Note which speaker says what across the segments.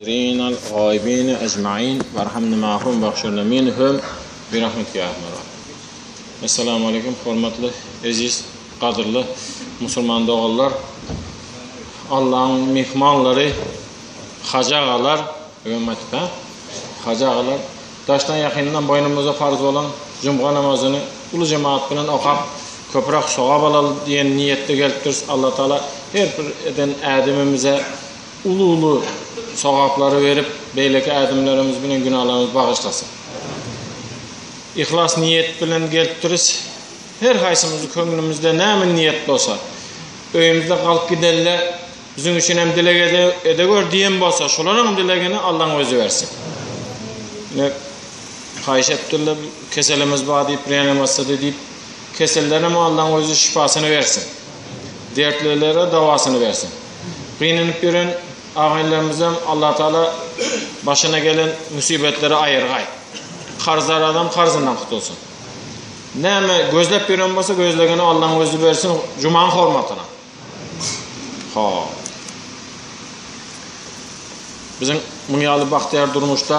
Speaker 1: Rinal gaibine ecmain warhamna ma'hum wahşurna minhum bi rahmetike ya erhamer rahimin. Esselamu aleýkum hormatly eziz gadyrly musulman doganlar Allahyň myhmanlary hajy agalar öňem aýtdyk ha hajy agalar daşdan ýakyndan boýnumyza farz bolan jumga namazyny uly jemagat bilen okap köpräk sogap alaly diýen niýetde gelipdiris Allah Taala her bir eden ädimimize uly-uly sogaplary berip, beýleki ädimlerimiz bilen günälerimizi bagyşlasyn. Yhlas niýet bilen gelipdiris. Her haýsymyzy köňlümizde näme niýet bolsa, öýümizde galyp gidende biziň üçin hem dileg edegör diýen bolsa, şolaryň dilegini Allaň özi bersin. Ine, haýyş etdiler, keselimiz bar diýip, reanimasiýada diýip, kesellerem Allaň özi şypasyny bersin. Dertlilere dawasyny bersin. Gynanyp ýören agaylarymyzam Allah Taala başyna gelen musibetleri aýyrgaý. Karzdar adam karzyndan gutulsyn. Näme gözläp ýören bolsa gözlegini Allaň özi bersin jumaň hormatyna. Ha. Biziň muň ýaly bagtyýar durmuşda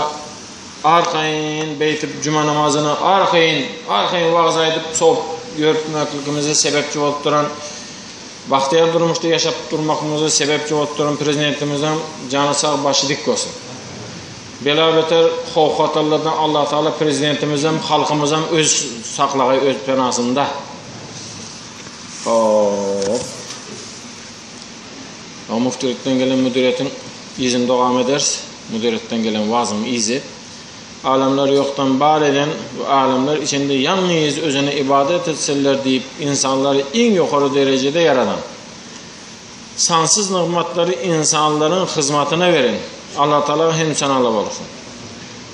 Speaker 1: arkaýyn beýtip juma namazyny arkaýyn, arkaýyn wagyz aýdyp sowup ýörtmekligimize sebäpçi bolup duran Bagtyýar durmuşda ýaşap durmakymyza sebäpçi bolup duran Prezidentimiziň jany sag, başy dik bolsun. Bela-beter howp-hatarlardan Allatagala Prezidentimizem, halkymyzam öz saklagaý öz penasynda. Hop. Müftülikden gelen müdiriýetiň yzyny dowam ederis. Müdiriýetden gelen wazyň yzy. Alemleri ýokdan bar eden we alemler içinde ýalňyz Özüne ybadat etsinler diýip ynsanlary iň ýokary derejede ýaradan, sansyz nygmatlary ynsanlaryň hyzmatyna beren Allatagala hem senalar bolsun.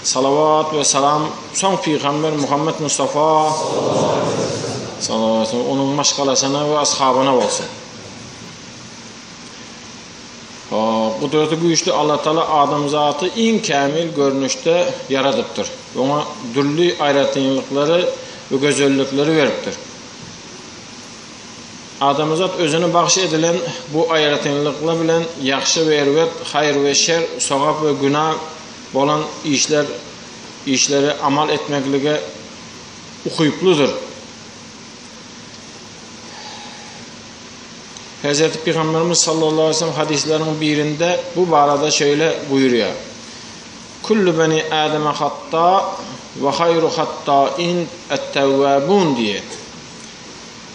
Speaker 1: Salawat we salam soň pygamber Muhammet Mustafa sallallahu aleyhi ve sellem onuň maşgalasyna we ashabyna bolsun. Gudraty güýçli Allatagala adamzaty iň kämil görnüşde ýaradypdyr. Oňa dürli aýratynlyklary we gözellikleri beripdir. Adamzat özüne bagyş edilen bu aýratynlyklar bilen ýagşy we erbet, haýyr we şer, sogap we günä bolan işler işleri amal etmeklige ukyplydyr. Hezreti Pygamberimiz sallallahu aleýhi we sellem hadyslaryň birinde bu barada şeýle buýurýar, Kullu beni Ademe hatta we haýru hattain et-tewwabun diýýär.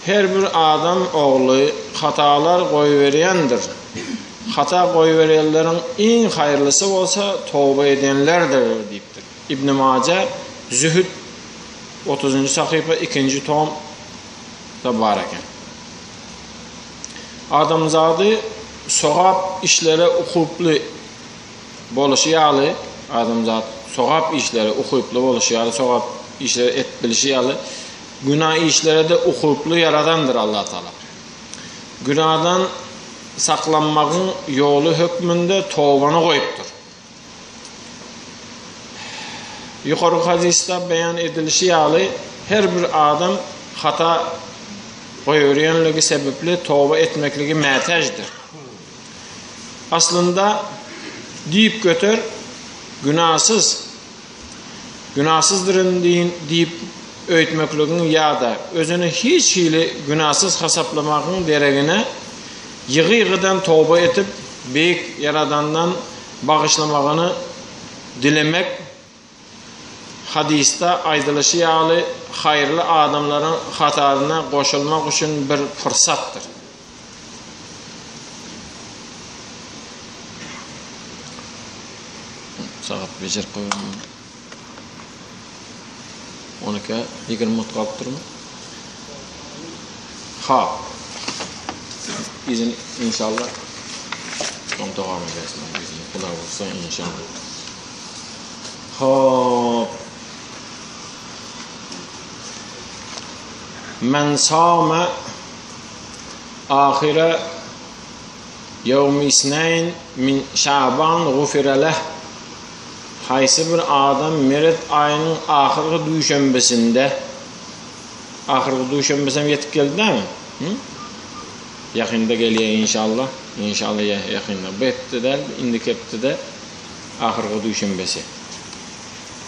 Speaker 1: Her bir adam ogly hatalar goýberýändir. Hata goýberýänleriň iň haýyrlysy bolsa toba edenlerdir diýipdir. Ibn Maje, Zühd, otuzynjy sahypa, ikinji tom da bar eken. Adamzady sogap işlere ukyply boluşy ýaly, adamzat sogap işlere ukyply boluşy ýaly, sogap işleri edip bilişi ýaly, günä işlere-de ukyply ýaradandyr Allah Tagala. Günadan saklanmagyň ýoly hökmünde tobany goýupdyr. Ýokarky hadysda beýan edilişi ýaly, her bir adam hata goýberýänligi sebäpli toba etmekligi mätäçdir. Aslynda düýpgöter günäsiz, günäsizdyryn diýip öýtmekligiň ýa-da özüni hiç hili günäsiz hasaplamagyň deregine ýygy-ýygydan toba etip, Beýik Ýaradandan bagyşlamagyny dilemek hadysda aýdylyşy ýaly haýyrly adamlaryň hataryna goşulmak üçin bir pursatdyr. Sagat bejerip goýaýyn. On ikä ýigrimi minut galyp durmy? Ha. Izin inşallah. Soň dowam ederis. Izin Huda bolsa inşallah. Hop. Men same ahire ýewmi isneýn min şaban gufire leh Haýsy bir adam meret aýynyň ahyrky duşenbesinde, ahyrky duşenbesem ýetip geldi dämi? Hı? Ýakynda gelýär inşallah. Inşallah ýakynda. Bu hepde däl, indiki hepdede. ahyrky duşenbesi.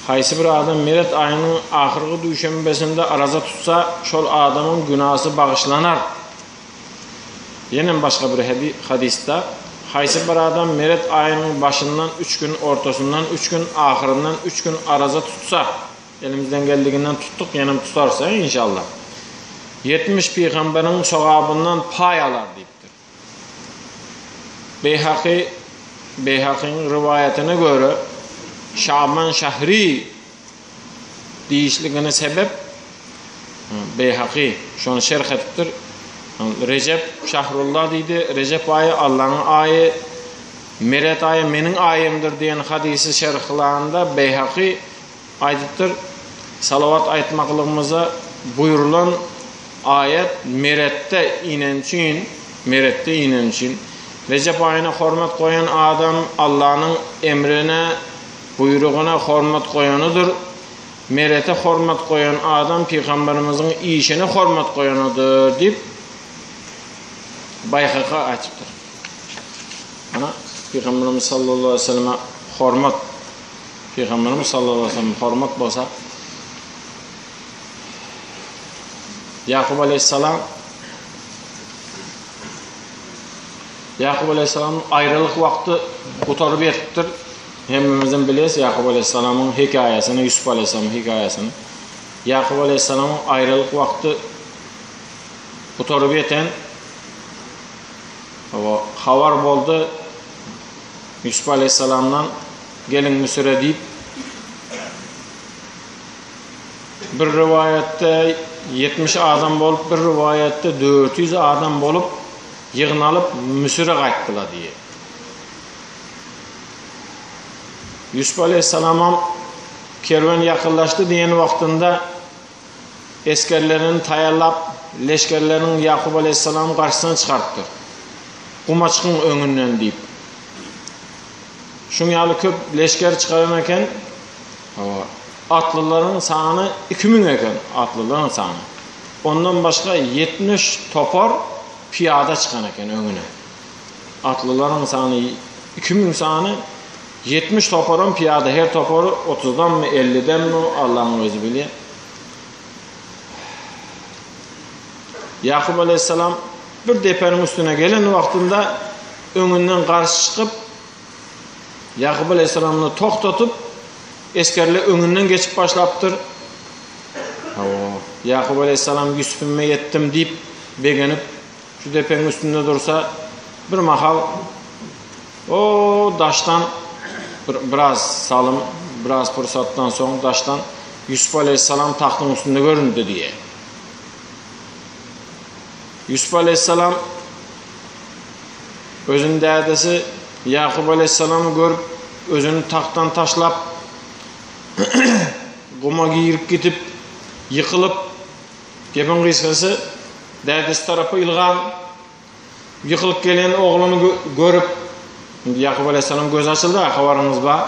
Speaker 1: Haýsy bir adam Meret aýynyň ahyrky duşenbesinde araza tutsa, şol adamyň günasy bagyşlanar. Ýenem başga bir hadysda, Haýsy bir adam Meret aýynyň başyndan üç gün, ortasyndan üç gün, ahyryndan üç gün araza tutsa, elimizden geldiginden tutduk, ýenem tutarys, inşallah. 70 pygamberiň sogabyndan paý alar diýipdir. Beýhaky Beýhakynyň rowaýatyna göre, Şaban şähri diýişligine sebep Beýhaky şony şerh edipdir. Rejep şahrullah diýdi, Rejep aýy Allanyň aýy, Meret aýy meniň aýymdyr diýen hadysy şerhlanda Beýhaky aýdypdyr, Salawat aýtmaklygymyza buýrulan aýat Meretde inen üçin, Meretde inen üçin, Rejep aýyna hormat goýan adam Allanyň emrine, buýrugyna hormat goýanydyr, Merete hormat goýan adam pygamberimiziň işine hormat goýanydyr diýip, Baýhaka aýdypdyr. Ana, pygamberimiz sallallahu aleyhi ve selleme hormat Pygamberimiz sallallahu aleyhi ve sellem hormat bolsa Ýakup aleyhissalam Ýakup aleyhissalamyň aýralyk wagty gutaryp ýetipdir. Hemmemizem bilýäs Ýakup aleyhissalamyň hekaýasyny, Ýusup aleyhissalamyň hekaýasyny. Ýakup aleyhissalamyň aýralyk wagty gutaryp ýeten habar boldy. Ýusup aleyhissalamdan Geliň Müsüre diýip, bir rowaýatda 70 adam bolup, bir rowaýatda 400 adam bolup ýygnalyp Müsüre gaýtdylar diýýär. Ýusup aleyhissalamam kerwen ýakynlaşdy diýen wagtynda esgerlerini taýýarlap, leşgerleriniň Ýakup aleyhissalamyň garşysyna çykarypdyr. Guma çykyň öňünden diýip. Şuň ýaly köp leşger çykaran eken. Hawa. Atlylaryň sany 2000 eken, atlylaryň sany. Ondan başga 70 topar pyýada çykan eken öňüne. Atlylaryň sany 2000 sany, 70 toparam pyýada, her topary 30-danmy, 50-denmi, Allaň özi bilýär. Ýakup aleyhisselam bir depäniň üstüne gelen wagtynda öňünden garşy çykyp, Ýakup aleyhisselamyny togtatyp, esgerler öňünden geçip başlapdyr. Hawa, Ýakup aleyhisselam Ýusufyma ýetdim diýip begenip, şu depeň üstünde dursa, bir mahal o daşdan bir, biraz salym, biraz pursatdan soň daşdan Ýusup aleyhisselam tagtyň üstünde göründi diýýär. Ýusup aleyhisselam Özüniň dädesi Ýakup alaýhyssalamy görüp, özüni tagtdan taşlap, guma girip gidip, ýykylyp, gepiň gysgasy, dädesi tarapa ylgan, ýykylyp gelen ogluny görüp, indi Ýakup alaýhyssalamyň gözi açyldy, habaryňyz bar.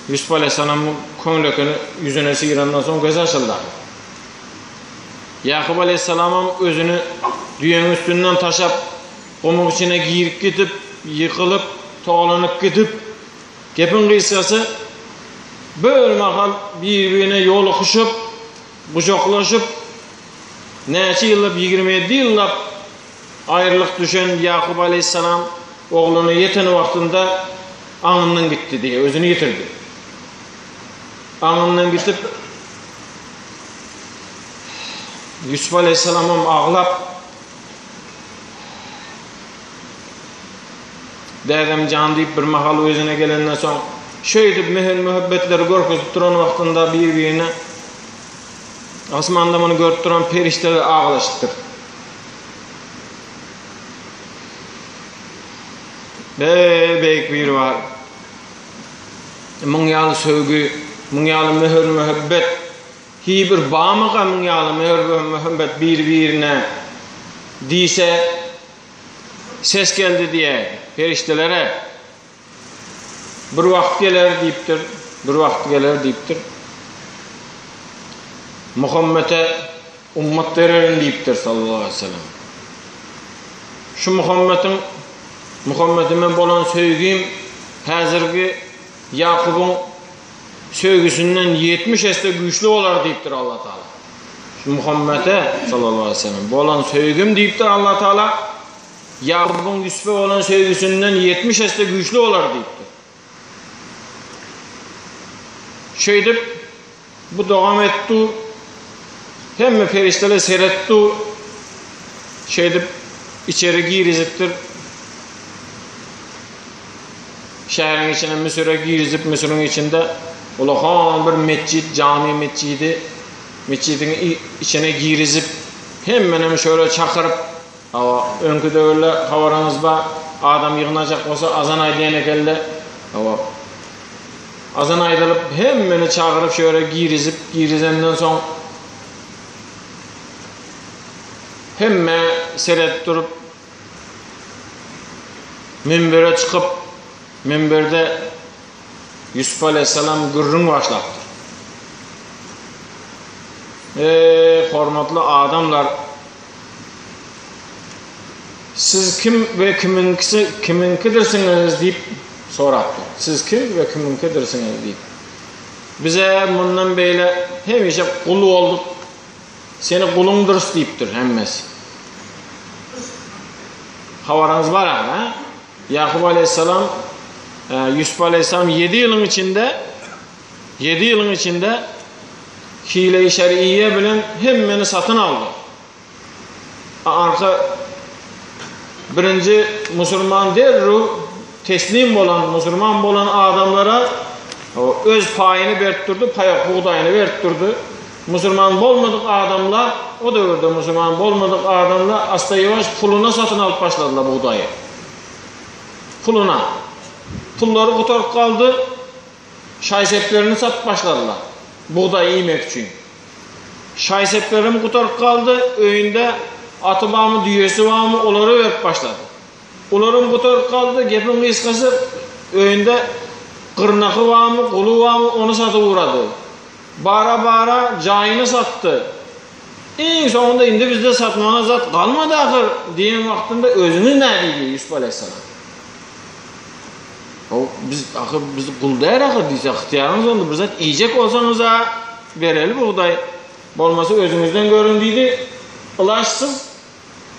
Speaker 1: Ýusup alaýhyssalamyň köňlekini ýüzüne syrandan soň gözi açyldy. Ýakup alaýhyssalamam özüni düýäniň üstünden taşap, gumuň içine girip gidip, ýykylyp, togalanyp gidip, gepiň gysgasy, bir mahal bir-birine ýolukşyp, gujaklaşyp, näçe ýyllap, 27 ýyllap aýrylyk düşen Ýakup alaýhyssalam ogluna ýeten wagtynda aňyndan gitdi diýýär, özüni ýitirdi. Aňyndan gitip, Ýusup alaýhyssalamam aglap, Dädem jan diýip bir mahal özüne gelenden soň, şeýdip mähir-muhabbetleri görkezip duran wagtynda bir-birine asmanda muny görüp duran perişdeler aglaşypdyr. Beý, beýik biri bar. Muň ýaly söýgi, muň ýaly mähir-muhabbet hiý bir barmyka muň ýaly mähir-muhabbet biri-birine diýse, ses geldi diýýär perişdelere. Bir wagt geler diýipdir, bir wagt geler diýipdir. Muhammete ummat bererin diýipdir sallallahu aleyhi ve sellem. Şu Muhammetiň Muhammetime bolan söýgim. häzirki Ýakubyň söýgüsinden 70 esse güýçli bolar diýipdir Allah Taala. Şu Muhammede sallallahu aleyhi ve sellem bolan söýgüm diýipdir Allah Taala. Ýakubyň Ýusufa bolan söýgüsinden 70 esse güýçli bolar diýipdir. Şeýdip bu dogam etdi. Hemme perişdeler seretdi. Şeýdip içeri girizipdir. Şäheriň içine Müsüre girizip, Müsüriň içinde ulakan bir metjit, jami metjidi, metjidiň içine girizip, hemmenem şöyle çakyryp, Hawa, öňki döwürde habaryňyz bar, adam ýygnajak bolsa azan aýdýan ekende, hawa, azan aýdylyp, hemmeni çagyryp şu ýere girizip, girizenden soň hemme seredip durup, münbere çykyp, münberde Ýusup aleýhissalam gürrüň başlapdyr. Eý, hormatly adamlar! Siz kim we kimiňkisi kimiňkidirsiňiz diýip sorapdyr. Siz kim we kimiňkidirsiňiz diýip. Bize mundan beýle hemişe gul bolduk. Seni guluňdyrys diýipdir hemmesi. Habaryňyz bar ha? Ýakup aleyhisselam, e, Ýusup aleyhisselam 7 ýylyň içinde 7 ýylyň içinde hile-i şer'iye bilen hemmeni satyn aldy. Arka birinji musulman derrew teslim bolan, musulman bolan adamlara öz paýyny berip durdy, paýak bugdaýyny berip durdy. Musulman bolmadyk adamlar, o döwürde musulman bolmadyk adamlar asta ýuwaş puluna satyn alyp başladylar bugdaýy. Puluna. Pullary gutaryp galdy, şaý-seplerini satyp başladylar. Bugdaý iýmek üçin. Şaý-seplerim gutaryp galdy, öýünde aty barmy, düýesi barmy, olary berip başlady. Olaram gutaryp galdy, gepiň gysgasy, öýünde gyrnaky barmy, guly barmy, ony satyp ugrady. Bara-bara jaýyny satdy. Iň soňunda indi bizde satmaga zat galmady ahyr diýen wagtynda özüňiz nä diýdi Ýusup alaýhyssalam. How, biz ahyr biz gul däl ahyr diýse, ygtyýaryňyz onda bir zat iýjek bolsaňyz-a bereli bugdaý, bolmasa özüňizden görüň diýdi. Ylaçsyz,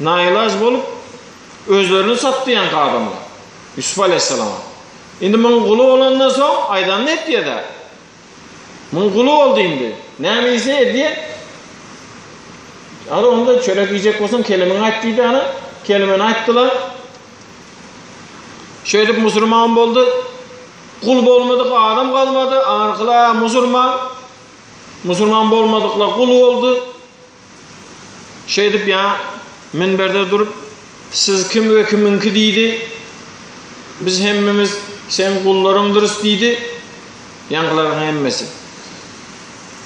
Speaker 1: naýylaj bolup özlerini satdy ýaňky adamlar Ýusup alaýhyssalama. Indi muň guly bolandan soň aýdanyny etýä-dä. Muň guly boldy indi. Näme iýse edýä. Hadi onda çörek iýjek bolsaň kelemiňi aýt diýdi ana. Kelimeni aýtdylar. Şeýdip musurman boldy. Gul bolmadyk adam galmady. Aňyrkylar musurman. Musurman bolmadyklar gul boldy. Şeýdip ýa minberde durup, Siz kim we kimiňki diýdi. Biz hemmemiz seň gullaryňdyrys diýdi. Ýaňkylaryň hemmesi.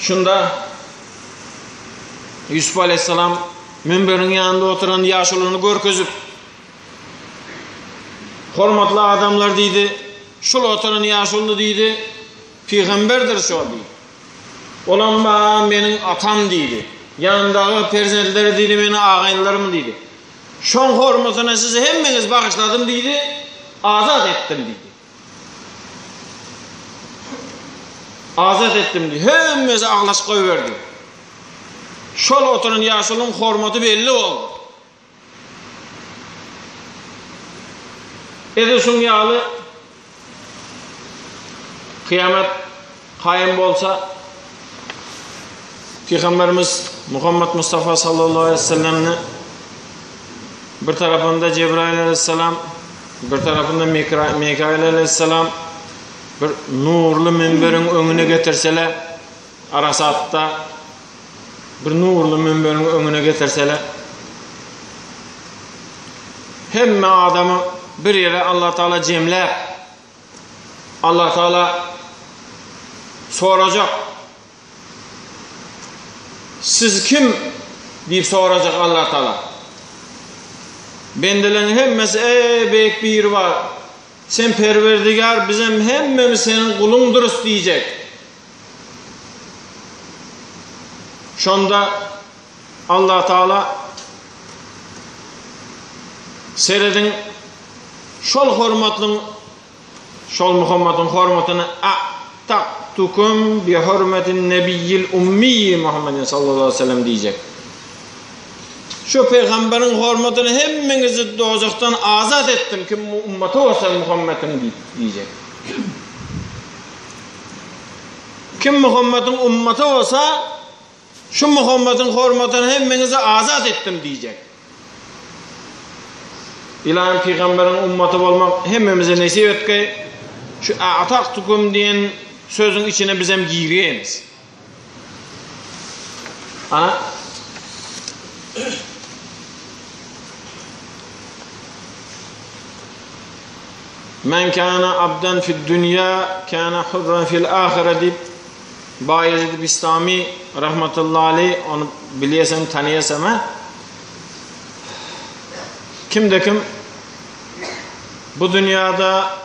Speaker 1: Şunda Ýusup alaýhyssalam münberiň ýanynda oturan ýaşulyny görkezip, Hormatly adamlar diýdi, şul oturan ýaşuly diýdi, pygamberdir şol diýdi. Olam maňa meniň atam diýdi. Ýanyndaky perzentleri diýdi, meniň agaýynlarym diýdi. Şoň hormatyna sizi hemmeňizi bagyşladym diýdi, azat etdim diýdi. Azat etdim diýdi. Hemmesi aglaşyp goýberdi. Şol oturan ýaşulyň hormaty belli boldy. Edil şuň ýaly kyýamat kaýym bolsa Pygamberimiz Muhammed Mustafa sallallahu aleyhi ve sellemni bir tarapynda Cebrail aleyhisselam, bir tarapynda Mikail aleyhisselam bir nurly minberiň öňüne getirseler, Arasatda bir nurly münberiň öňüne getirseler, hemme adamy bir ýere Allah Taala jemläp, Allah Taala sorajak. Siz kim diýip sorajak Allah Taala. Bendeleriň hemmesi eý beýik biri bar. Sen Perwerdigär bizem hemmemiz seniň guluňdyrys diýjek. Şonda Allah Taala serediň şol hormatlyň. Şol Muhammediň hormatyna A'taktukum bi hurmetin nebiyyil ummiyi Muhammedin sallallahu aleyhi ve sellem diýjek. Şu pygamberiň hormatyna hemmeňizi dozahdan azat etdim, kim ummaty bolsa Muhammediň diýjek. Kim Muhammediň ummaty bolsa, şu Muhammediň hormatyna hemmeňizi azat etdim diýjek. Ylaýym pygamberiň ummaty bolmak hemmemize nesip etgeý. Şu a'taktukum diýen sözüň içine bizem girýäris. Ana Men kana abdan fid dunya kana hurran fil ahire diýip Baýezid Bistami rahmetullahi aleyh ony bilýäsem tanyýasam ha. Kimde kim bu dünýada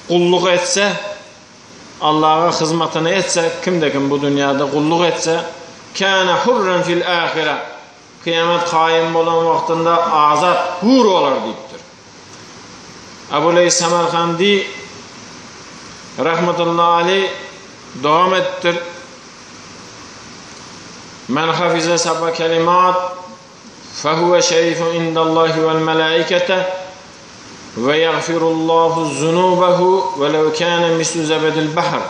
Speaker 1: gulluk etse Allaha hyzmatyny etse, kimde kim bu dünýäde gulluk etse, kâne hurran fil âhire, kyýamet kaýym bolan wagtynda azat, hür bolar diýipdir. Abu Leýs Samarkandy rahmetullahi aleý dowam edipdir. Men hafize saba kelimat fehuve şerifun indallahi vel melaikete ve yagfirullahu zunubehu ve lev kâne mislu zebedil bahr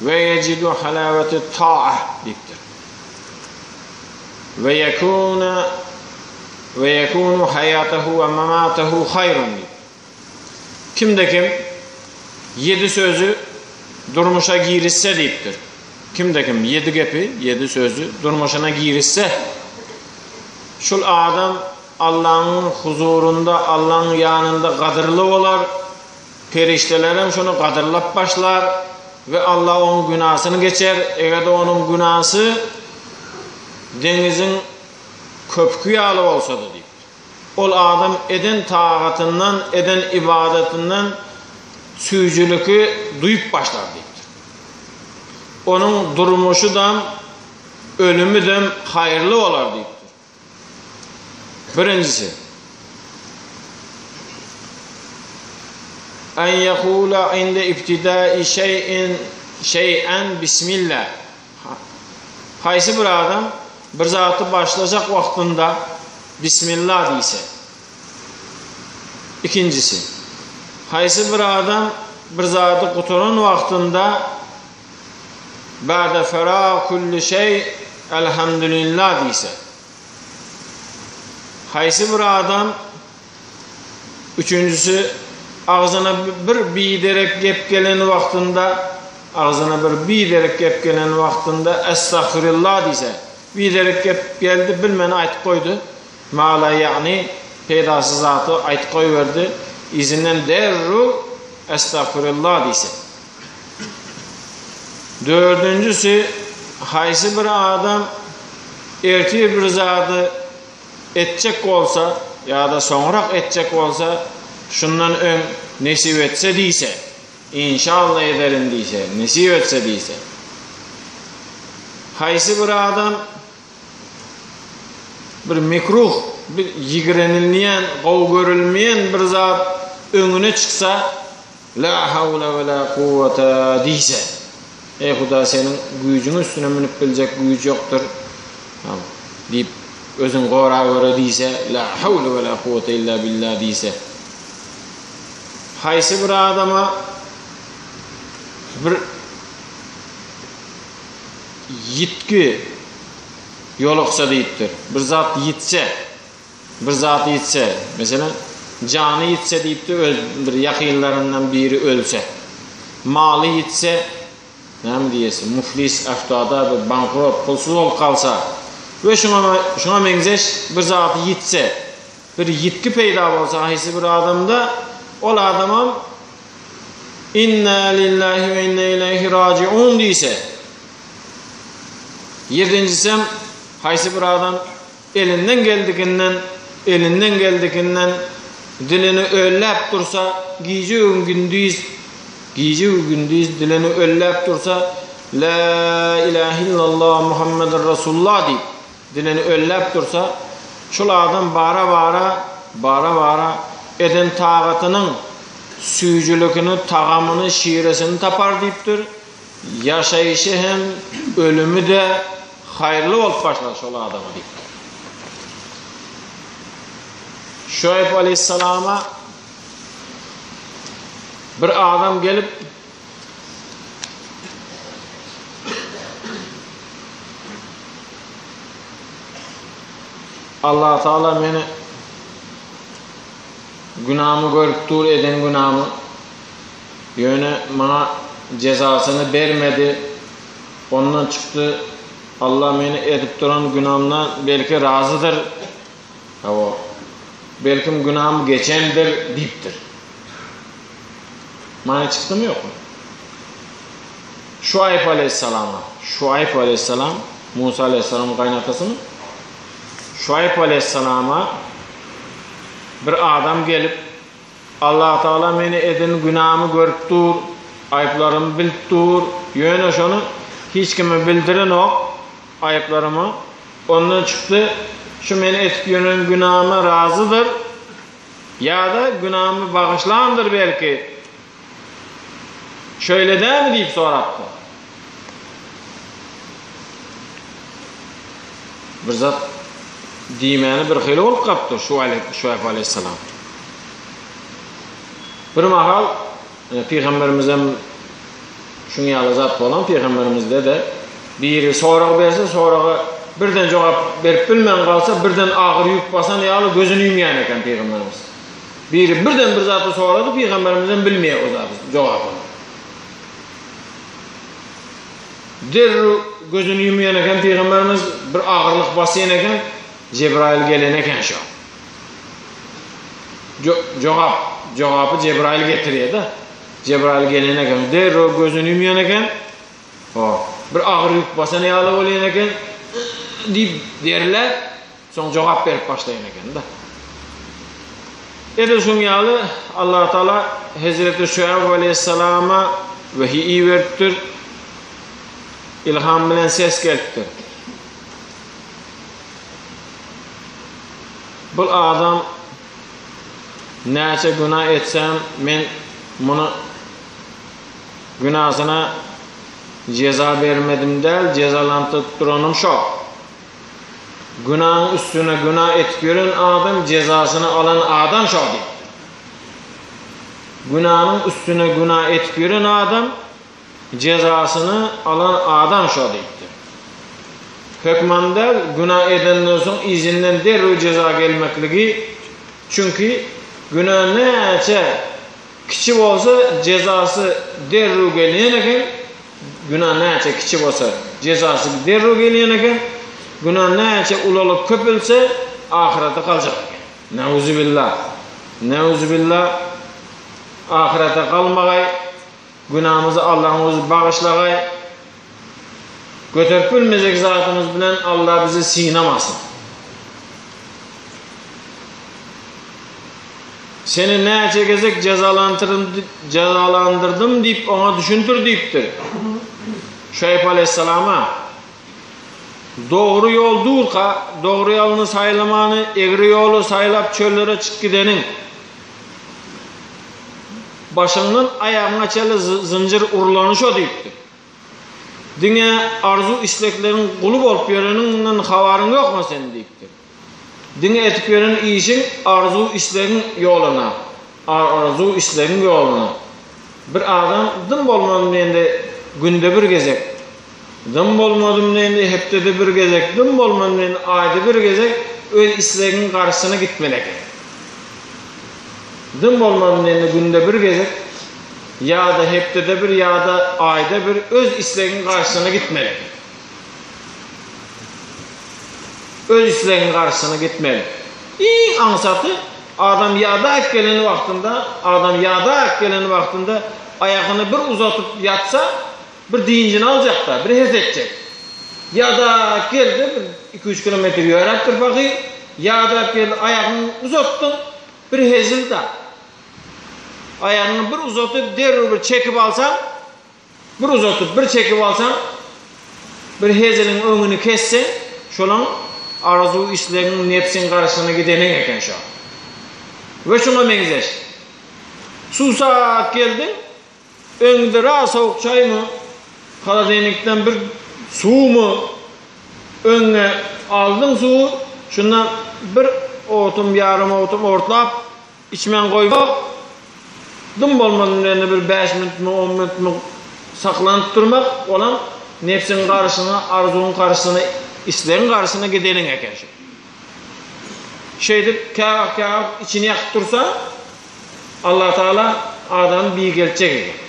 Speaker 1: ve yecidu halaveti ta'ah diýipdir. Ve yekûne ve yekûnu hayatehu ve mematehu hayrun diýip. Kimde kim ýedi sözi durmuşa girizse diýipdir. Kimde kim ýedi gepi, ýedi sözi durmuşyna girizse, şul adam Allaň huzurynda, Allaň ýanynda gadyrly bolar, perişdelerem şony gadyrlap başlar we Alla oň günasyny geçer, eger-de onuň günasy deňiziň köpügi ýaly bolsa-da diýipdir. Ol adam eden tagatyndan, eden ybadatyndan süýjüliki duýup başlar diýipdir. Onuň durmuşydam, ölümidem haýyrly bolar diýipdir. Birinjisi, En yekula inde ibtidai şey'in şey'en bismillah. Haýsy bir adam bir zady başlajak wagtynda Bismillah diýse. Ikinjisi, haýsy bir adam bir zady gutaran wagtynda Ba'de ferag kulli şeý Elhamdülillah diýse. Haýsy bir adam üçünjisi agzyna bir biderek gep gelen wagtynda agzyna bir biderek gep gelen wagtynda Estagfirullah diýse. Biderek gep geldi bilmän aýtyp goýdy. Mala ýagny peýdasyz zady aýtyp goýberdi. Yzyndan derrew Estagfirullah diýse. Dördünjisi, haýsy bir adam ertir bir zady etjek bolsa ýa-da soňrak etjek bolsa, şundan öň nesip etse diýse, inşallah ederin diýse, nesip etse diýse. Haýsy bir adam bir mekruh, bir ýigrenilýän, gowy görülmeýän bir zat öňüne çyksa, La hawla we la kuwwata diýse, Eý Huda seniň güýjüň üstüne münüp biljek güýç ýokdur diýip özüň gorawere diýse, La hawla we la kuwwata illa billah diýse. Haýsy bir adama bir ýitgi ýoluksa diýipdir. Bir zat ýitse. Bir zat ýitse, meselem, jany ýitse diýipdi, öz bir ýakynlaryndan biri ölse. Maly ýitse, näme diýesi, muflis, äftada, bir bankrot, pulsuz bolup galsa we şuňa şuňa meňzeş bir zady ýitse, bir ýitgi peýda bolsa haýsy bir adamda, ol adamam Inna lillahi we inna ileýhi rajiun diýse. Ýedinjisem haýsy bir adam Elinden geldiginden, elinden geldiginden dilini ölläp dursa, gije-u gündiz, gije-u gündiz dilini ölläp dursa, Lä ilähe illallah Muhammeden Rasulullah diýip, dilini ölläp dursa, şol adam bara-bara, bara-bara eden tagatynyň. süýjülikini, tagamyny, şiresini tapar diýipdir. Ýaşaýşy hem ölümi-de haýyrly bolup başlar şol adama diýipdir. Şuaýb aleýhissalama bir adam gelip, Allah Taala meni günamy görüp dur eden günamy ýöne maňa jezasyny bermedi ondan çykdy Allah meni edip duran günamdan belki razydyr hawa belkim günam geçendir diýipdir. Many çykdymy ýokmy? Şuaýb aleýhissalama, Şuaýb aleýhissalam Musa aleýhissalamyň gaýynatasymy? Şuaýb aleýhissalama bir adam gelip, Allah Tagala meni eden günämi görüp dur, aýyplarymy bilip dur, ýöne şony hiç kime bildirenok aýyplarymy, ondan çykdy, şu meni edip ýören günäme razydyr, Ýa-da günämi bagyşlandyr belki? Şeýle dälmi diýip sorapdyr. Bir zat diýmäni bir hili bolup galypdyr Şuaýb aleýhissalam. Bir mahal Pygamberimizem şuň ýaly zat bolan pygamberimizde-de biri sorag berse soraga birden jogap berip bilmän galsa birden agyr ýük basan ýaly gözüni ýumýan eken pygamberimiz. Biri birden bir zady sorady pygamberimizem bilmeýär o zady jogabyny. Derrew gözüni ýumýan eken pygamberimiz bir agyrlyk basýan eken Jebraýyl gelen eken şo. Jogap, jogaby Jebraýyl getirýär-de. Jebraýyl gelen eken, derrew gözüni ýumýan eken. Ho, bir agyr ýük basan ýaly bolýan eken, diýip derläp, soň jogap berip başlaýan eken-de. Edil şuň ýaly Allah Taala Hezreti Şuaýb aleýhissalama wehiý iberipdir. Ilham bilen ses gelipdir. Bul adam näçe günä etsem men muny günasyna jeza bermedim däl jezalandyryp duranym şo. Günaň üstüne güna etip ýören adam jezasyny alan adam şo diýipdir. Günanyň üstüne güna etip ýören adam Jezasyny alan adam şo diýipdir. Hökman däl, günä edenden soň yzyndan derrew jeza gelmekligi, çünki günä näçe kiçi bolsa jezasy derrew gelýän eken, günä näçe kiçi bolsa jezasy derrew gelýän eken, günä näçe ulalyp köpelse ahyrete galjak eken. Neuzubillah. Neuzubillah. Ahyrete galmagaý. Günämizi Allaň özi bagyşlagaý. Göterip bilmejek zadymyz bilen Alla bizi synamasyn. Seni näçe gezek jezalandyrdym diýip oňa düşündir diýipdir. Şuaýb aleýhissalama Dogry ýol durka, dogry ýoluny saýlamany, egri ýoly saýlap çöllere çyk gideniň. Başyňdan aýagyňa çenli zynjyr urlany şo diýipdir. Diňe arzuw-islekleriň guly bolup ýöreniňden habaryň ýokmy seniň diýipdir. Diňe etip ýören işiň arzuw-islegiň ýoluna, arzuw-islegiň ýoluna. Bir adam dym bolmadym diýende günde bir gezek, dym bolmadym diýende hepdede bir gezek, dym bolmadym diýende aýda bir gezek öz islegiň garşysyna gitmeli eken. Dym bolmadym diýende günde bir gezek ýa-da hepdede bir ýa-da aýda bir öz islegiň garşysyna gitmeli eken. Öz islegiň garşysyna gitmeli. Iň aňsaty adam ýadap gelen wagtynda, adam ýadap gelen wagtynda aýagyny bir uzatyp ýatsa, bir dynjyny aljakda, bir hes etjek. Ýadap geldi, bir iki-üç kilometr ýöräpdir pahyr, ýadap geldi, aýagyňy uzatdyň, bir hezil-da. Aýagyňy bir uzatyp, derrew bir çekip alsaň, Bir uzatyp, bir çekip alsaň, bir heziliň öňüni kesseň, şolaň arzuw-islegiň, nebsiň garşysyna gideniň eken şo. We şuňa meňzeş. Suwsap geldiň, öňüňde ras sowuk çaýmy, holodilnikden bir suwmy öňüňe aldyň suwy, şundan bir owtum, ýarym owtum ortlap içmän goýmak, dym bolmadyň diýende bir bäş minutmy, on minutmy saklanyp durmak, olam nebsiň garşysyna, arzuwyň garşysyna, islegiň garşysyna gideniň eken şu. Şeýdip käwagt-käwagt içini ýakyp dursa, Allatagala adamy beýgeltjek eken.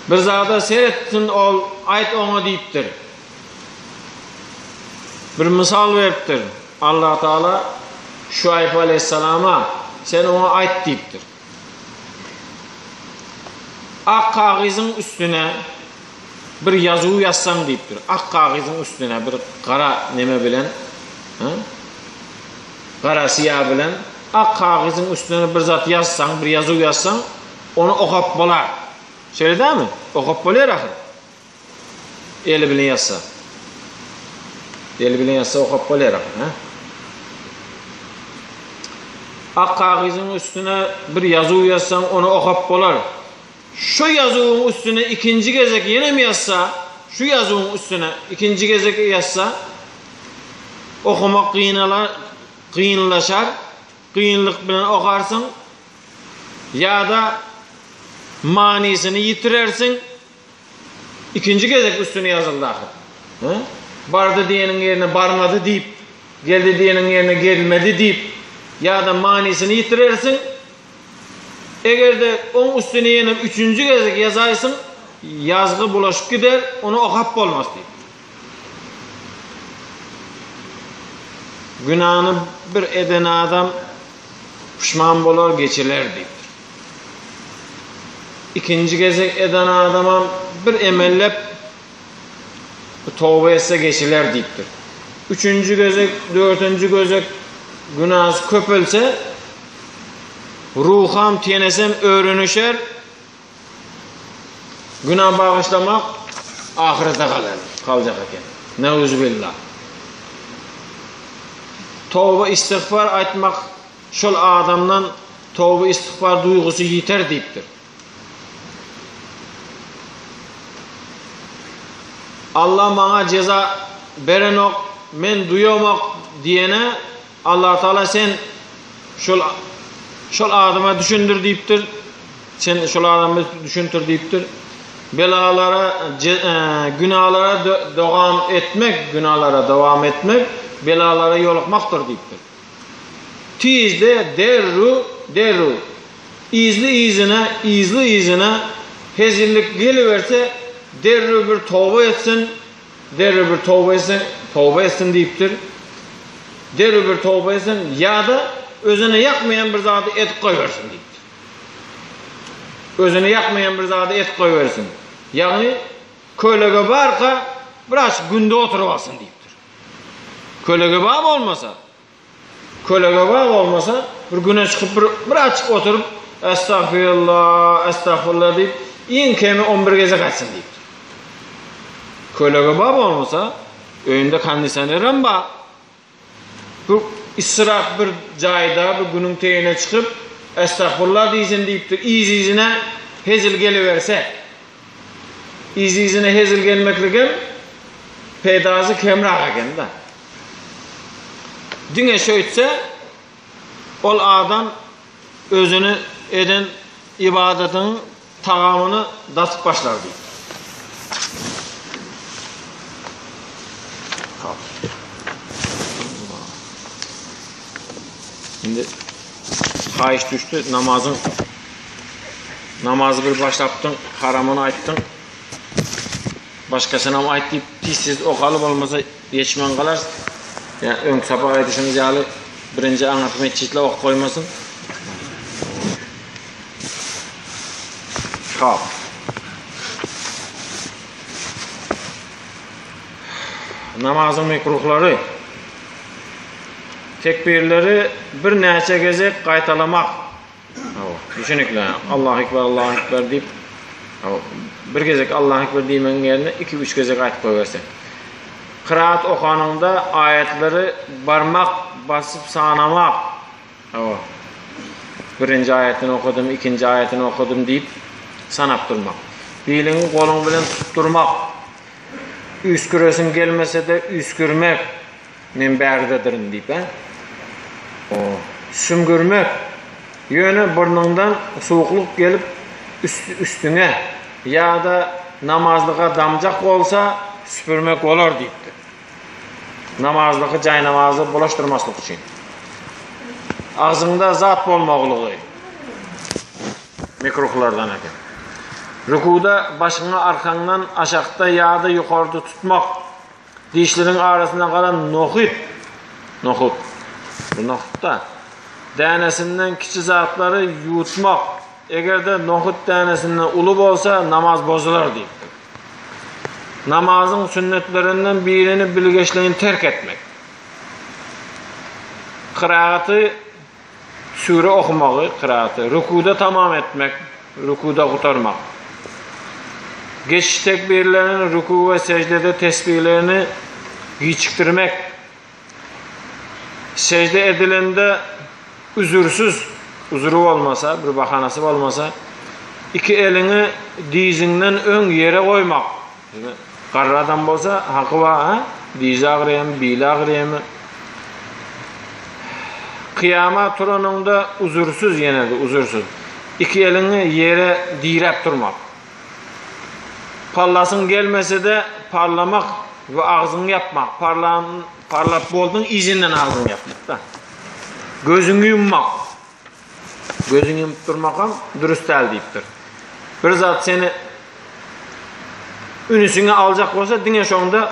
Speaker 1: Bir zada seretsin ol, aýt oňa diýipdir. Bir mysal beripdir. Allatagala Şuaýb aleýhissalama, Sen oňa aýt diýipdir. Ak kagyzyň üstüne bir ýazuw ýazsaň diýipdir. Ak kagyzyň üstüne bir gara neme bilen, gara syýa bilen ak kagyzyň üstüne bir zat ýazsaň, bir ýazuw ýazsaň, ony okap bolar. Şeýle dälmi? Okap bolýar ahyr. Eli bilen ýazsa. Eli bilen ýazsa okap bolýar ahyr, hä? Ak kagyzyň üstüne bir ýazuw ýazsaň, ony okap bolar. Şu ýazuwyň üstüne ikinji gezek ýenem ýazsa, şu ýazuwyň üstüne ikinji gezek ýazsa, okamak gynalar, kynlaşar, kynlyk bilen okarsyň ýa-da manysyny ýitirersiň. Ikinji gezek üstüne ýazyldy ahyr. Hä? Bardy diýeniň ýerine barmady diýip, geldi diýeniň ýerine gelmedi diýip, ýa-da manysyny ýitirersiň. Eger-de oň üstüne ýene üçünji gezek ýazaýsyň, ýazgy bulaşyp gider, ony okap bolmaz diýip. Günäni bir eden adam puşman bolar, geçiler diýipdir. Ikinji gezek eden adamam bir emellep toba etse geçiler diýipdir. Üçünji gezek, dördünji gezek günäsi köpelse, ruham, tenesem öwrenişer, günä bagyşlamak ahyrete galar, galjak eken. Neuzubillah. Toba istigfar aýtmak Şol adamdan toba-istigfar duýgusy ýiter diýipdir. Alla maňa jeza berenok, men duýamok diýene Allatagala sen şol şol adama düşündir diýipdir. Sen şol adama düşündir diýipdir. Belalara, günalara dogam etmek, günalara dowam etmek belalara ýolukmakdyr diýipdir. Tizde derrew, derrew, yzly-yzyna, yzly-yzyna hezillik geliberse, derrew bir toba etsin, derrew bir toba etsin, toba etsin diýipdir. Derrew bir toba etsin ýa-da özüne ýakmaýan bir zady edip goýbersin diýipdir. Özüne ýakmaýan bir zady edip goýbersin. Ýagny kölege barka biraz günde oturyp alsyn diýipdir. Kölege bar bolmasa, kölege bar bolmasa, bir güne çykyp bir birazçyk oturyp, Estagfirullah, estagfirullah diýip, iň kemi 11 gezek aýtsyn diýipdir. Kölege bar bolmasa, öýünde kondisioner hem bar. Bu israf bir jaýda bir günüň teýine çykyp, Estagfirullah diýsin diýipdir. Yz-yzyna hezil geliberse. Yz-yzyna hezil gelmekligem peýdasy kemrak eken-de. Diňe şeýtse, ol adam özüni eden ybadatynyň tagamyny datyp başlar diýipdir. Indi haýyş düşdi, namazyň namazy bir başlapdyň, haramyny aýtdyň. Başgasynam aýt diýip tiz-tiz okaly bolmasa ýetişmän galarys. Ýa öňki sapak aýdyşymyz ýaly birinji aňyrky metjitle ok goýmasyn. Hop. Namazyň mekruhlary. Tekbirleri birnäçe gezek gaýtalamak. Düşünikli. Allahu ekber, Allahu ekber diýip, bir gezek Allahu ekber diýmegiň ýerine 2-3 gezek aýtyp goýberseň. Kyraat okanyňda aýatlary barmak basyp sanamak. Hawa. Birinji aýatyny okadym, ikinji aýatyny okadym diýip sanap durmak. Biliňi goluň bilen tutup durmak. Üýşgüresiň gelmese-de üýşgürmek. Men bärdedirin diýip, hä? Sümgürmek. Ýöne burnuňdan suwuklyk gelip üstüňe ýa-da namazlyga damjak bolsa, süpürmek bolar diýipdir. Namazlygy jaýnamaza bulaşdyrmaslyk üçin. Agzyňda zat bolmaklygy mekruhlardan eken. Rukuda başyňy arkaňdan aşakda ýa-da ýokarda tutmak. Dişleriň arasynda galan nohut, nohut, bu nohut-da, dänesinden kiçi zatlary ýuwutmak, eger-de nohut dänesinden uly bolsa, namaz bozular diýipdir. Namazyň sünnetlerinden birini bilgeşleýin terk etmek. Kyragaty Süre okamagy, kyraaty, rükuda tamam etmek, rükuda gutarmak. Geçiş tekbirlerini, rüku we seždede tesbihlerini giçikdirmek. Sežde edilende üzürsüz, üzüri bolmasa, bir bahanasy bolmasa, iki eliňi diziňden öň ýere goýmak. Garry adam bolsa haky bar, ha? Dizi agyrýarmy, bili agyrýarmy? Kyýama turanyňda uzursyz ýene-de uzursyz. Iki eliňi ýere diräp durmak. Pallasyň gelmese-de parlamak we agzyňy ýapmak. Parlan, parlap bolduň, yzyndan agzyňy ýapmak-da. Gözüňi ýummak. Gözüňi ýumup durmakam dürüst däl diýipdir. Bir zat seni ünüsiňi aljak bolsa diňe şoňda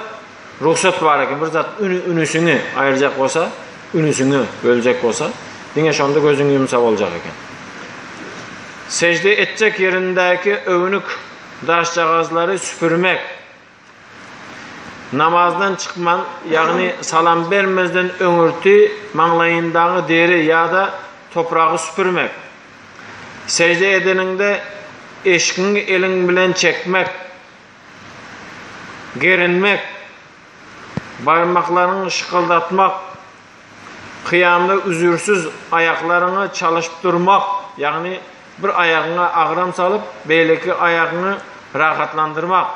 Speaker 1: rugsat bar eken. Bir zat üni ünüsiňi aýyrjak bolsa, ünüsiňi böljek bolsa, diňe şonda gözüňi ýumsa boljak eken. Sejde etjek ýerindäki öwnük daşjagazlary süpürmek. Namazdan çykman, ýagny salam bermezden öňürti maňlaýyndagy deri ýa-da topragy süpürmek. Sežde edeniňde eşigiňi eliň bilen çekmek, gerinmek, barmaklaryňy şykyldatmak, kyýamda üzürsüz aýaklaryňy çalyşyp durmak, ýagny bir aýagyňa agram salyp, beýleki aýagyňy rahatlandyrmak.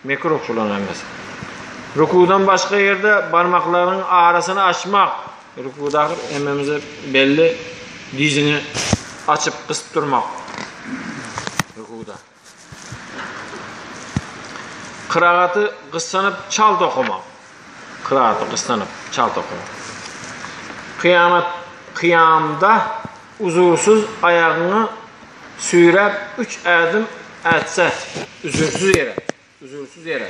Speaker 1: Mekruh şularyň hemmesi. Rukudan başga ýerde barmaklaryň arasyny açmak. Rukuda ahyr hemmemize belli diziňi açyp gysyp durmak. Rukuda. Kyragaty gyssanyp çalt okamak. Kyragaty gyssanyp çalt okamak. Kyýamat kyýamda Uzursyz aýagyňy süýräp üç ädim ätse, üzürsüz ýere, üzürsüz ýere.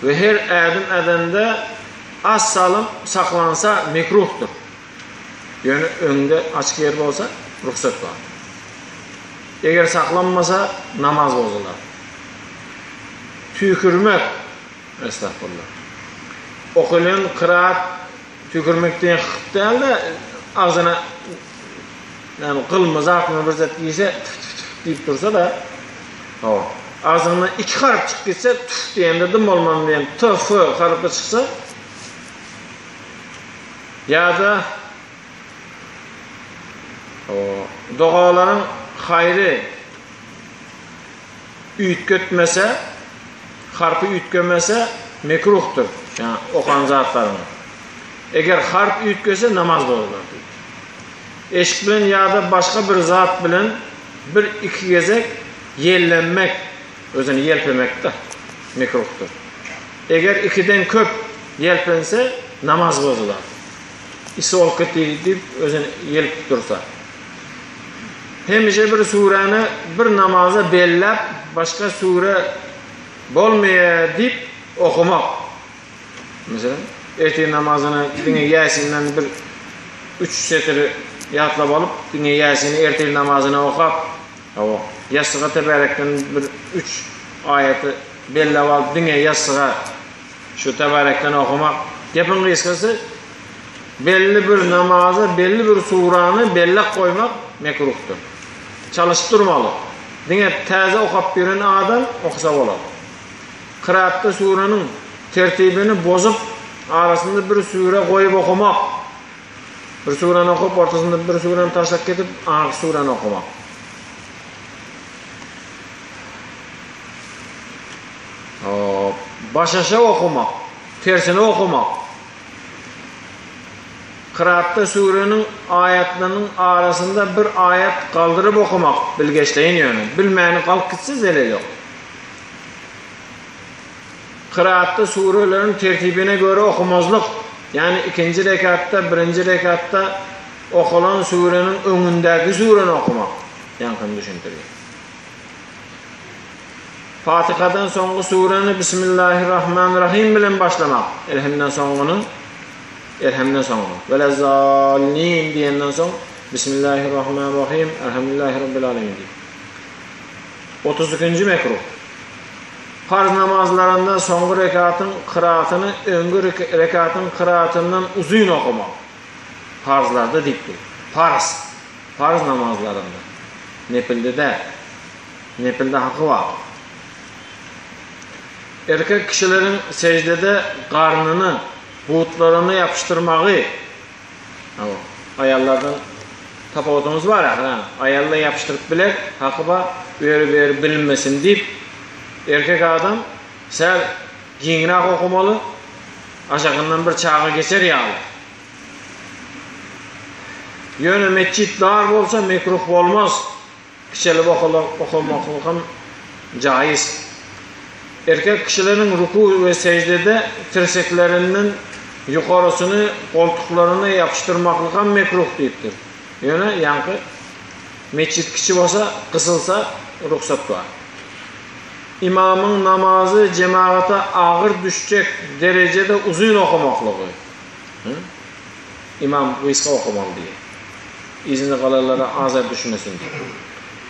Speaker 1: We her ädim ädende az salym saklansa mekruhdyr. Ýöne öňde açyk ýer bolsa rugsat bar. Eger saklanmasa namaz bozular. Tüýkürmek, estagfurullah. Okalýan kyraat Tükürmek diýen hyk däl-de, agzyna näme gylmy zatmy bir zat girse tüf tüf tüf diýip dursa-da, hawa, agzyňdan iki harp çykyp gitse tüf diýende dym bolman diýen t f harpy çyksa ýa-da hawa, dogalaryň haýry üýtgetmese, harpy üýtgemese mekruhdyr, ýa okan zatlaryň. Eger harp üýtgese namaz bozular diýdi. Eşik bilen ýa-da başga bir zat bilen bir-iki gezek ýellenmek, özüni ýelpemek-de mekruhdyr. Eger ikiden köp ýelpense namaz bozular. Isi bolup gitdi diýip özüni ýelpip dursa. Hemişe bir süräni bir namaza belläp, başga süre bolmaýar diýip okamak. Meselem, ertir namazyny diňe Ýasinden bir üç setiri ýatlap alyp, diňe Ýasini ertir namazyna okap, hawa, ýassyga Tebärekden bir üç aýaty belläp alyp, diňe ýassyga şu Tebärekden okamak. Gepiň gysgasy, Belli bir namaza belli bir surany bellek goýmak mekruhdyr. Çalyşyp durmaly. Diňe täze okap ýören adam okasa bolar. Kyratda suranyň tertibini bozup. arasynda bir süre goýup okamak. Bir süräni okap, ortasynda bir süräni taşlap gidip, aňyrky süräni okamak. Başaşa okamak, tersine okamak. Kyratda süreniň aýatlarynyň arasynda bir aýat galdyryp okamak, bilgeşleýin ýöne, bilmäni galyp gitse zelel ýok. Kyratda süreleriň tertibine görä okamazlyk, ýagny ikinji rekatda birinji rekatda okalan süreniň öňündäki süreni okamak, ýaňkyny düşündirýär. Fatihadan soňky surany Bismillahirrahmanirrahim bilen başlamak. Elhemden soňkyny Elhemden soňky. Welezzallin diýenden soň Bismillahirrahmanirrahim Elhamdülillahi Rabbil alemin diýip. 32-nji mekruh. Farz namazlarynda soňky rekatyň kyraatyny öňki rekatyň kyraatyndan uzyn okamak. Farzlarda diýipdir. Farz. Farz namazlarynda. Nepilde däl. Nepilde haky bar. Erkek kişileriň seždede garnyny butlaryna ýapyşdyrmagy, hawa, aýallardan tapawudymyz bar ahyr, ha, aýal-da ýapyşdyryp biler, haky bar, öri-beri bilinmesin diýip, erkek adam säl giňräk okamaly, aşagyndan bir çaga geçer ýaly. Ýöne metjit dar bolsa mekruh bolmaz. Kiçelip okamaklyk hem jaiz. Erkek kişileriň ruku we seždede tirseklerinden ýokarysyny goltuklaryna ýapyşdyrmaklyk hem mekruh diýipdir. Ýöne ýaňky metjit kiçi bolsa, gysylsa rugsat bar. Ymamyň namazy jemagata agyr düşjek derejede uzyn okamaklygy. Ymam gysga okamaly diýýär. Yzynda galanlara azar düşmesin diýip.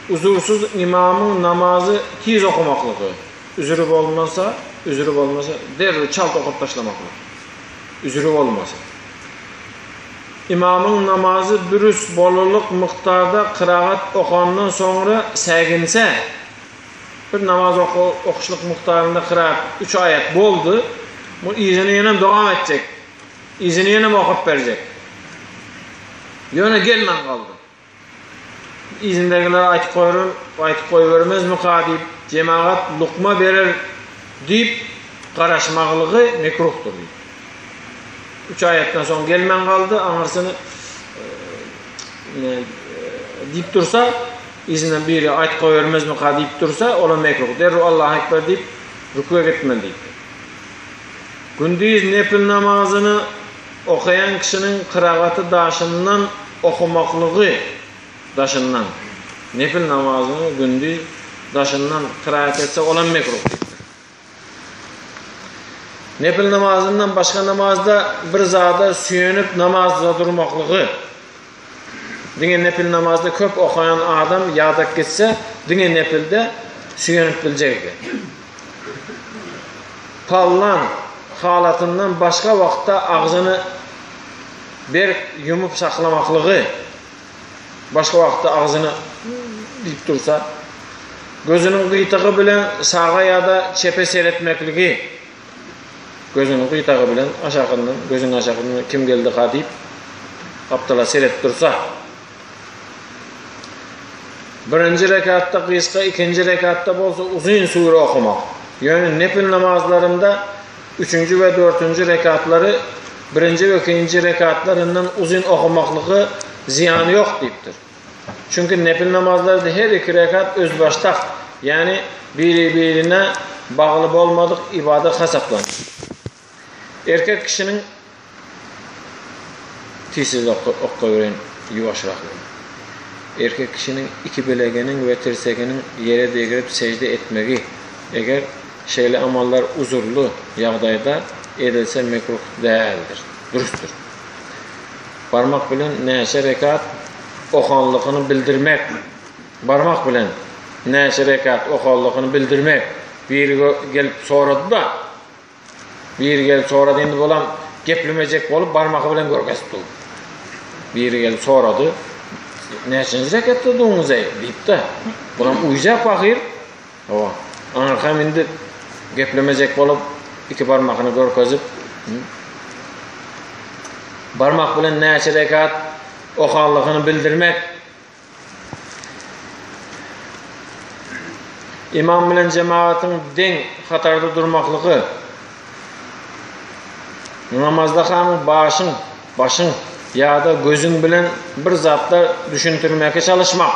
Speaker 1: Uzursyz ymamyň namazy tiz okamaklygy, üzri bolmasa, üzri bolmasa derrew çalt okap taşlamaklyk. Üzri bolmasa. Ymamyň namazy dürüst bolarlyk mukdarda kyragat okandan soňra säginse, bir namaz okuşlyk mukdarynda kyraat üç aýat boldy, bu yzyny ýenem dowam etjek. Yzyny ýenem okap berjek. Ýöne gelmän galdy. Yzyndakylara aýtyp goýaryn, aýtyp goýbermezmika diýip, jemagat lukma berer diýip garaşmaklygy mekruhdyr diýip. Üç aýatdan soň gelmän galdy, aňyrsyny e, diýip dursa, yzyndan biri aýtyp goýbermezmika diýip dursa, olam mekruh. Derrew Allahu ekber diýip rüküe gitmeli diýip. Gündiz nepil namazyny okaýan kişiniň kyragaty daşyndan okamaklygy daşyndan nepil namazyny gündiz daşyndan kyraat etse olam mekruh diýipdir. Nepil namazyndan başga namazda bir zada süýenip namazda durmaklygy diňe nepil namazda köp okaýan adam ýadak gitse diňe nepilde süýenip biljek eken. Pallan halatyndan başga wagtda agzyny berk ýumup saklamaklygy, başga wagtda agzyny diýip dursa, gözüniň gyýtagy bilen saga ýa-da çepe seretmekligi, gözüniň gyýtagy bilen aşakyndan, gözüniň aşakyndan kim geldi-ka diýip, gapdala seredip dursa, Birinji rekatda gysga, ikinji rekatda bolsa uzyn sure okamak. Ýöne nepil namazlarynda üçünji we dördünji rekatlary birinji we ikinji rekatlaryndan uzyn okamaklygy zyýany ýok diýipdir. Çünki nepil namazlarda her iki rekat özbaşdak, ýagny biri-birine bagly bolmadyk ybadat hasaplanýar. Erkek kişiniň Tizsiz okabereýin, ýuwaşrak bilen. Erkek kişiniň iki bileginiň we tirseginiň ýere degrip sežde etmegi, eger şeýle amallar uzurly ýagdaýda edilse mekruh däldir, dürüstdir. Barmak bilen näçe rekat okanlygyny bildirmek, barmak bilen näçe rekat okanlygyny bildirmek, biri gelip sorady-da, Biri gelip sorady indi bolam geplemejek bolup barmagy bilen görkezip dur. Biri gelip sorady. Näçinji reketde durduňyz eý diýipdi. Bulam uýjak pahyr. Hawa. Aňyrkam indi geplemejek bolup iki barmagyny görkezip. Barmak bilen näçe rekat okanlygyny bildirmek. Imam bilen jemagatyň deň hatarda durmaklygy. Namazda hanyň başyň, başyň ýa-da gözüň bilen bir zatlar düşündirmeke çalyşmak.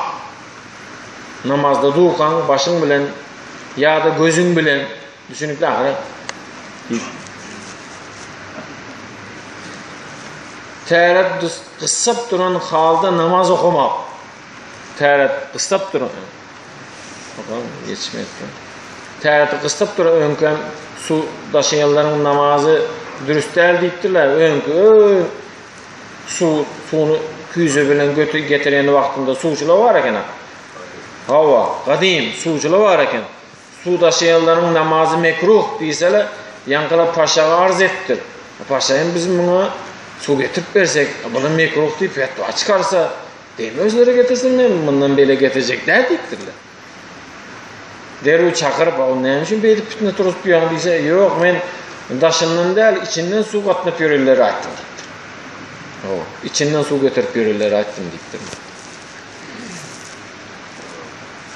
Speaker 1: Namazda durkaň başyň bilen ýa-da gözüň bilen düşünikli ahyry. Täret gyssap duran halda namaz okamak. Täret gyssap duran. Bakalım ýetişmedi. Täreti gyssap duran öňkem suw daşaýanlaryň namazy dürüst däl diýipdirler. Öňki ö suw suwuny küýze bilen götü getirýän wagtynda suwçular bar eken. Hawa, gadym suwçular bar eken. Suw daşaýanlaryň namazy mekruh diýseler, ýaňkylar paşaga arz edipdir. Paşa hem biz muňa suw getirip bersek, bular mekruh diýip fetwa çykarsa, Deme özleri getirsinler, mundan beýle getirjek däl diýipdirler. Derrew çakyryp, "O näme üçin beýdip pitne turuzyp ýörüň?" diýse, "Ýok, men daşyndan däl, içinden suw gatnap ýörenleri aýtdym" diýipdir. Hawa, içinden suw getirip ýörenleri aýtdym diýipdir.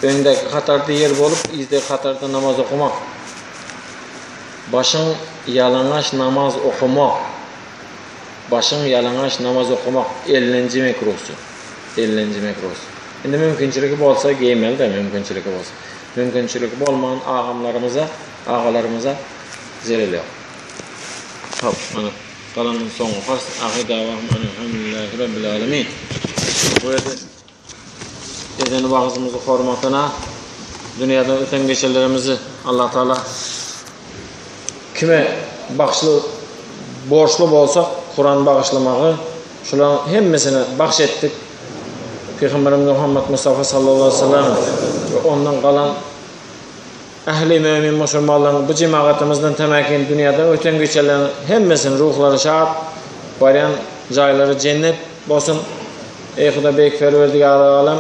Speaker 1: Öňdäki hatarda ýer bolup, yzdaky hatarda namaz okamak. Başyň ýalaňaç namaz okamak. Başyň ýalaňaç namaz okamak ellinji mekruhsy. Ellinji mekruhsy. Indi mümkinçiligi bolsa geýmeli-de, mümkinçiligi bolsa. Mümkinçiligi bolman agamlarymyza, agalarymyza zelel ýok. Hop, mana galanyny soň okarys. Ahyr dawahum enelhamdülillahi rabbil alemin. Bu ýerde eden wagyzymyzy hormatyna dünýäden öten geçenlerimizi Allah Taala kime bagşly borçly bolsak Kuran bagyşlamagy şularyň hemmesine bagş etdik. Pygamberimiz Muhammed Mustafa sallallahu aleyhi ve sellem we ondan galan ähli mömin musulmanlaryň bu jemagatymyzdan temäkin dünýäden öten geçenleriň hemmesiniň ruhlary şat, barýan jaýlary jennet bolsun. Eý Huda beýik Perwerdigary alem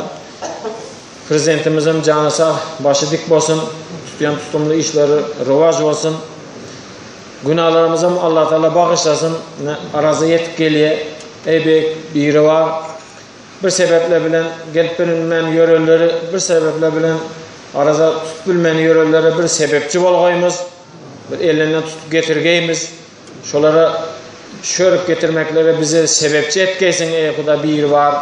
Speaker 1: Prezidentimizem jany sag, başy dik bolsun, tutýan tutumly işleri rowaç bolsun. Günalarymyzam Allah Taala bagyşlasyn. Ine Araza ýetip gelýä. Eý beýik Biribar bir sebäpler bilen gelip bilinmän ýörenleri bir sebäpler bilen Araza tutup bilmän ýörenlere bir sebäpçi bolgaýmyz. Bir elinden tutup getirgeýmiz. Şolara şörük getirmeklere bize sebäpçi etgeýsiň eý Huda Biribar.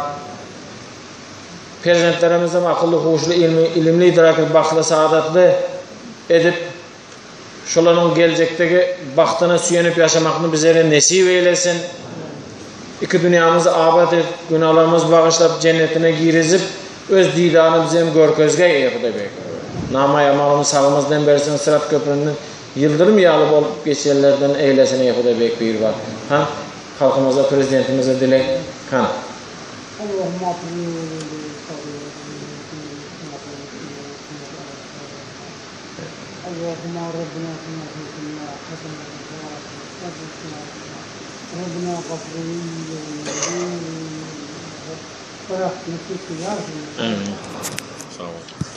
Speaker 1: Perzentlerimizem akylly huşly ilmi ilimli idrakly bagtly saadatly edip şolaryň geljekdegi bagtyna süýenip ýaşamakny bizere nesip eýlesin. Iki dünýämizi abat edip günalarymyzy bagyşlap jennetine girizip öz didaryny bize hem görkezgeý eý Hudaý beýik. Namaý amalymyzy sagymyzdan bersin syrat köpründen ýyldyrym ýaly bolup geçenlerden eýlesin eý Hudaý beýik Biribar. Han halkymyza prezidentimize dileg han. Amin. Sag bol.